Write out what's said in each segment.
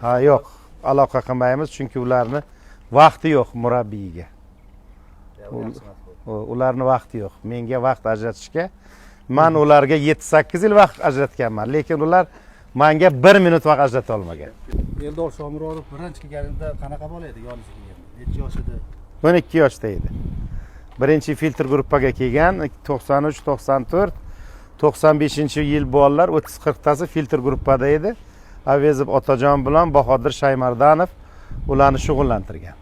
Ha, yo'q, aloqa qilmaymiz, chunki ularni vaqti yo'q murabbiyga. Ularni vaqti yo'q menga vaqt ajratishga. Man ularga 7-8 yil vaqt ajratganman, lekin ular manga bir minut vaqt ajrata olmagan. Eldor Shomurodov birinchi kelganida qanaqa bola edi, yoningizga kelganda? Necha yosh edi? 12 yoshda edi. Birinchi filtr gruppaga kelgan 93, 94, 95-yil bolalar 30-40 tasi filtr gruppada edi. Avezov Otajon bilan Bahodir Shaymardanov ularni shug'ullantirgan.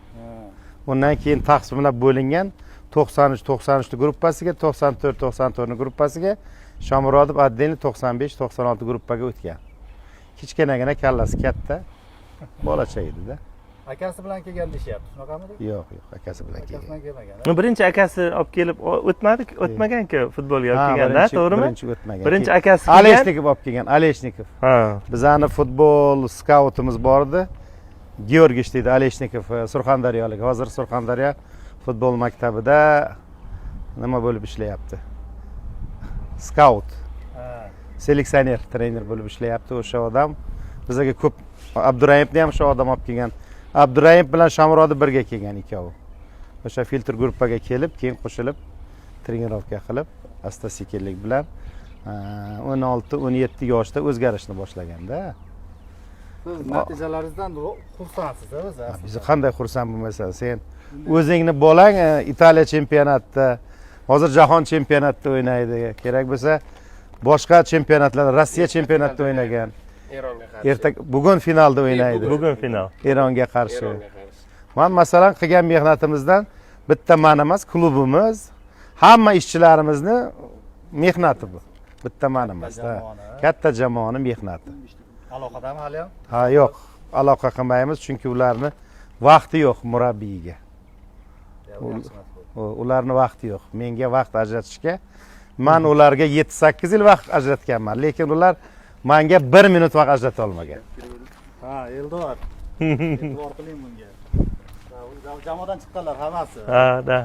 Undan keyin taqsimlab bo'lingan: 93, 93 gruppasiga, 94, 94 gruppasiga, Shomurodov отдельно 95, 96 gruppaga o'tgan. Kichkinagina, kallasi katta bolacha edida. Akasi bilan kelgan deyishyapti, shunaqamidi? Yo'q, akasi bilan Akasi kelgan. bilan kelmagan. Birinchi akasi olib kelib o'tmadi, o'tmaganku futbolga olib Ha, kelganda, to'g'rimi? Birinchi o'tmagan. Birinchi Keyin akasi kelgan. Aleshnikov olib kelgan, Aleshnikov. Bizani futbol skautimiz bor edi, Georgiy deydi, Aleshnikov, surxondaryolik. Hozir Surxondaryo futbol maktabida nima bo'lib ishlayapti, skaut, seleksioner, trener bo'lib ishlayapti. O'sha odam bizaga ko'p, Abdurayimni ham o'sha odam olib kelgan. Abdurayim bilan Shomurodov birga kelgan ikkovi. O'sha filtr gruppaga kelib, keyin qo'shilib, trenirovka qilib, asta sekinlik bilan 16-17 yoshda o'zgarishni boshlaganda. Siz natijalaringizdan xursandsiz o'zi aslida. Biz qanday xursand bo'lmaysan? Sen o'zingni bolang Italiya chempionatida, hozir jahon chempionatida o'ynaydi, kerak bo'lsa boshqa chempionatlarda, Rossiya chempionatida o'ynagan. Eronga qarshi. Erta, bugun finalda o'ynaydi. Bugun final. Eronga qarshi. Eronga qarshi. Man, masalan, qilgan mehnatimizdan, bitta man emas, klubimiz, hamma ishchilarimizni mehnati bu. Bitta man emas. Jamoani. Katta jamoani mehnati. Aloqadami hali ham? Ha, yo'q, aloqa qilmaymiz, chunki ularni vaqti yo'q murabbiyga. Ularni vaqti yo'q menga vaqt ajratishga. Man ularga 7-8 yil vaqt ajratganman, lekin ular manga bir minut vaqt ajrata olmagan. Ha, Eldor, e'tibor qiling bunga. Ha, jamoadan chiqqanlar hammasi. Ha, да.